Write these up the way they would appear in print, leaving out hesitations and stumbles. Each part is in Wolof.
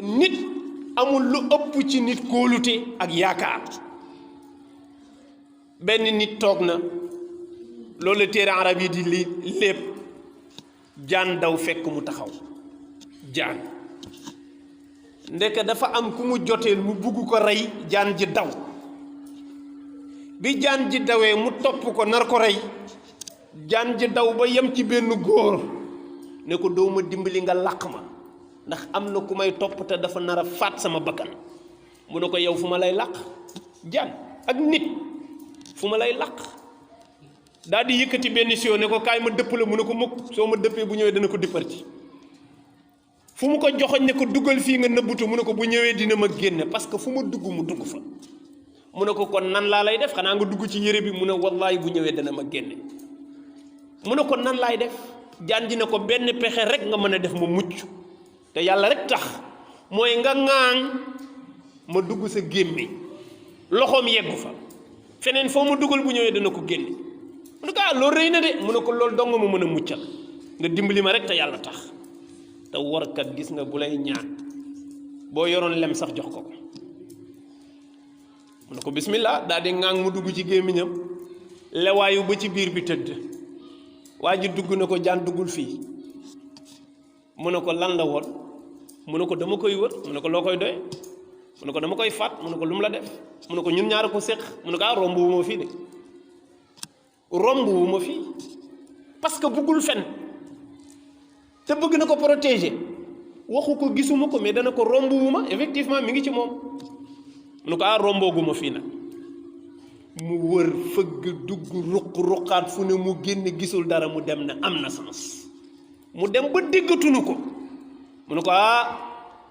nit amul lu ëpp ci nit kóolute ak yaakaar. benn nit toog na loolu téere arab yi di lépp jaan daw fekk mu taxaw jaan ndeke dafa am ku mu joteel mu bugg ko rey jaan ji daw bi jaan ji dawee mu topp ko nar ko rey jaan ji daw ba yem ci benn góor ne ko doo ma dimbali nga làq ma ndax am na ku may topp te dafa nar a faat sama bakkan mu ne ko yow fu ma lay làq jaan ak nit fu ma lay làq daal di yëkkati benn sio ne ko kaay ma dëpp la mu ne ko mukk soo ma dëppee bu ñëwee dana ko dipparti fu mu ko joxoñ ne ko duggal fii nga nëbbutu mu ne ko bu ñëwee dina ma génne parce que fu ma dugg mu dugg fa mu ne ko kon nan laa lay def xanaa nga dugg ci yére bi mu ne wallaahi bu ñëwee dana ma génne mu ne ko nan laay def jaan ji ne ko benn pexe rek nga mën a def ma mucc te yàlla rek tax mooy nga ŋaaŋ ma dugg sa gémmiñ loxoom yeggu fa feneen foo ma dugal bu ñëwee dana ko génne mu ne ko loolu rëy na de mu ne ko loolu dong ma mën a muccal nga dimbali ma rek te yàlla tax te warkat gis nga bu lay ñaan boo yoroon lem sax jox ko mu ne ko bismillah daal di ŋaaŋ mu dugg ci gémmiñam lewaayu ba ci biir bi tëdd waa ji dugg na ko jaan duggul fii mu ne ko lan la woon mu ne ko dama koy wër mu ne ko loo koy doy mu ne ko dama koy faat mu ne ko lu mu la def mu ne ko ñun ñaar ko séq mu ne ko romb wu ma fii de romb wu ma fii parce que bëggul fen te bëgg na ko protéger waxu ko gisuma ko mais dana ko romb wu ma effectivement mi ngi ci moom mu ne ko romboogu ma fii nag mu wër fëgg dugg ruqaat fu ne mu génn gisul dara mu dem ne am na sens mu dem ba déggatunu ko mu ne ko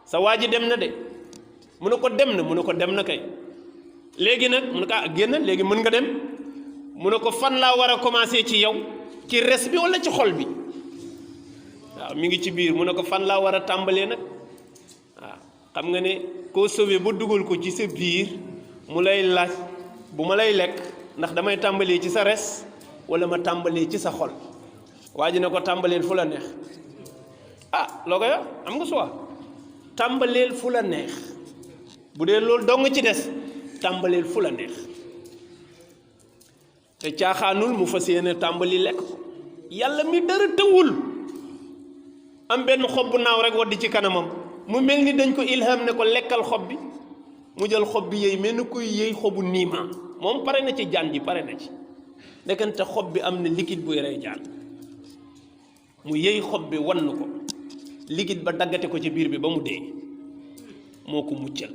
sa waa ji dem na de mu ne ko dem na mu ne ko dem na kay léegi nag mu ne ko génn léegi mën nga dem mu ne ko fan laa war a commencer ci yow ci res bi walla ci xol bi waaw mi ngi ci biir mu ne ko fan laa war a tàmbalee nag waaw xam nga ne koo sauvé ba dugal ko ci sa biir mu lay laaj bu ma lay lekk ndax damay tàmbalee ci sa res walla ma tàmbalee ci sa xol waa ji ne ko tàmbaleel fu la neex loo koy am nga suwa tàmbaleel fu la neex bu dee loolu dong ci des tàmbaleel fu la neex te caaxaanul mu fas yéene tàmbali lekk ko yàlla mi dara tëwul am benn xob bu naaw rek waddi ci kanamam mu mel ni dañ ko ilham ne ko lekkal xob bi mu jël xob bi yëy mel ni kuy yëy xobu niima moom pare na ci jaan ji pare na ci ndekante xob bi am na liquide buy rey jaan mu yëy xob bi wan ko liquide ba daggate ko ci biir bi ba mu dee moo ko muccal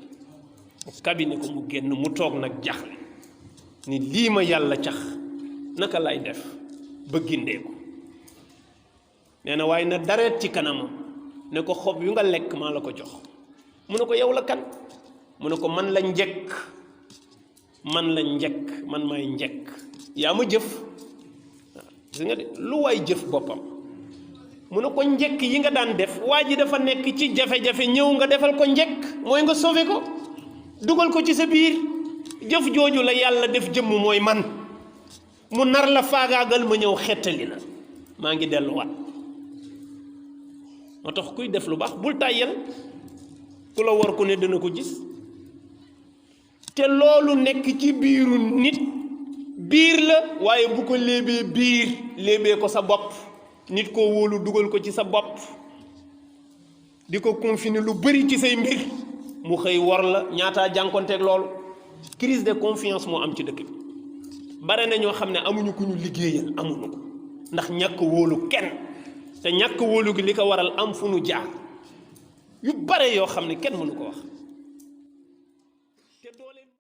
mu kabine ko mu génn mu toog nag jaxle ni lii ma yàlla cax naka lay def ba gindee ko nee na waaye na dareet ci kanamam ne ko xob yu nga lekk maa la ko jox mu ne ko yow la kan mu ne ko man la njëkk man may njëkk yaa ma jëf waaw gis nga de lu waay jëf boppam mu ne ko njëkk yi nga daan def waa ji dafa nekk ci jafe-jafe ñëw nga defal ko njëkk mooy nga sauvé ko dugal ko ci sa biir jëf jooju la yàlla def jëmm mooy man mu nar la faagaagal ma ñëw xettali la maa ngi delluwaat moo tax kuy def lu baax bul tàyyal ku la war ku ne dana ko gis te loolu nekk ci biiru nit biir la waaye bu ko léebee biir léebee ko sa bopp nit koo wóolu dugal ko ci sa bopp di ko confiner lu bari ci say mbir mu xëy war la ñaataa jànkonteeg loolu crise de confiance moo am ci dëkk bi bare na ñoo xam ne amuñu ku ñu liggéeyal amuñu ko ndax ñàkk wóolu kenn te ñàkk wóolu gi li ko waral am fu nu jaar yu bare yoo xam ne kenn mënu ko wax